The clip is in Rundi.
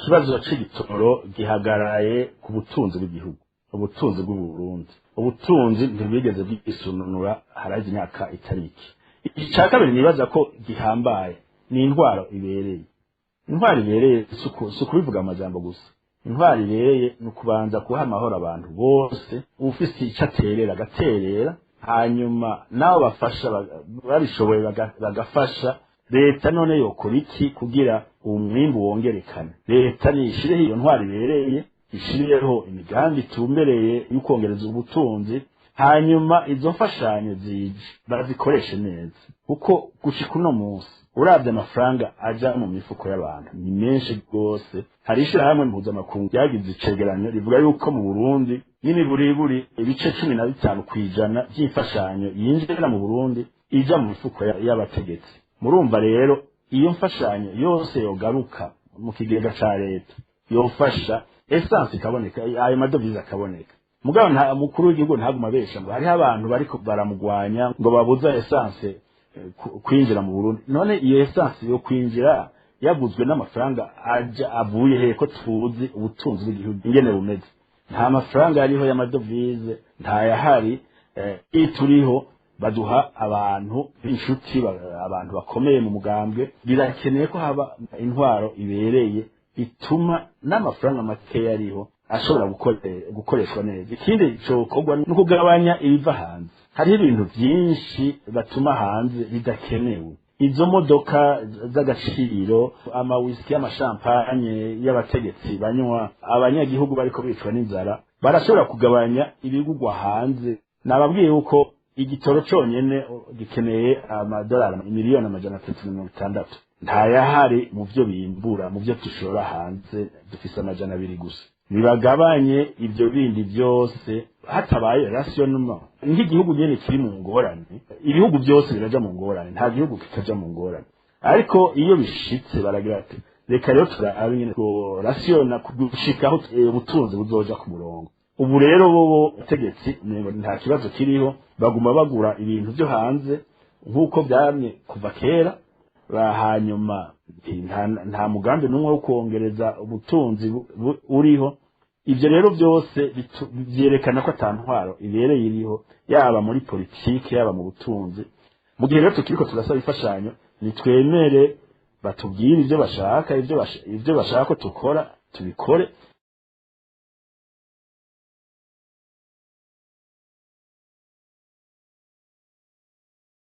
Ikibazo c'igitoro gihagaraye ku butunzi bw'igihugu, ubutunzi bw'Uburundi. Ubutunzi ntibwigeze bwisununura harazi imyaka itari mike. Icya kabiri nibaza ko gihambaye ni intwaro ibereye. Intwaro ibereye si ukubivuga amajambo gusa. Intwaro ibereye ni ukubanza guha amahoro abantu bose, ufise icyo aterera agaterera, hanyuma n'abo bafasha babishoboye bagafasha. Leta none yokora iki kugira umwimbu wongerekane? Leta nishireho iyo ntwaro ibereye, ishireho imigambi itumbereye yo kongereza ubutunzi, hanyuma izo mfashanyo zije bazikoreshe neza, kuko gushika uno munsi uravye amafaranga aja mu mifuko y'abantu ni menshi rwose. Hari ishirahamwe mpuzamakungu ryagize icegeranyo rivuga yuko mu Burundi n'imiburiburi ibice 15% vy'imfashanyo yinjira mu Burundi ija mu mifuko y'abategetsi. Murumva rero iyo mfashanyo yose yogaruka mu kigega ca leta yofasha, essence ikaboneka, ayo madovize akaboneka. Mugabo nta mukuru w'igihugu ntaguma abesha ngo hariho abantu bariko baramugwanya ngo babuza essence kwinjira mu Burundi. None iyo essence yo kwinjira yaguzwe n'amafaranga aja avuye he, ko tuzi ubutunzi bw'igihugu ingene bumeze? Nta mafaranga ariho y'amadovize, ntayahari. Ituriho baduha abantu b'inshuti, abantu bakomeye mu mugambwe. Birakeneye ko haba intwaro ibereye ituma n'amafaranga makeya ariho ashobora gukoreshwa neza. Ikindi cokorwa ni ukugabanya ibiva hanze. Hariho ibintu byinshi batuma hanze bidakenewe: izo modoka z'agaciro, amawisiki, y'amashampanye y'abategetsi banywa, abanyagihugu bariko bicwa n'inzara. Barashobora kugabanya ibigugwa hanze. Nababwiye yuko igitoro conyene gikeneye amadolari 360,000,000, ntayahari mu vyo bimbura. Mu vyo dushora hanze dufise 200 gusa. Nibagabanye ibyo bindi byose. Hatabaye rationnement, nk'igihugu nyene kiri mu ngorane, ibihugu byose biraja mu ngorane, nta gihugu kitaja mu ngorane. Ariko iyo bishitse baragira ati: "Reka rero turabe nyene rationna gushikaho ubutunzi buzoja ku murongo." Ubu rero bobo tegetsi nta kibazo kiriho, baguma bagura ibintu byo hanze nk'uko byamye kuva kera. Hanyuma nta mugambi n'umwe wo kongereza ubutunzi uriho. Ibyo rero byose byerekana ko ata ntwaro ibereye iriho, yaba muri politiki, yaba mu butunzi. Mu gihe rero tukiriko turasaba imfashanyo, nitwemere batubwire ibyo bashaka, ibyo bashaka ko tukora tubikore.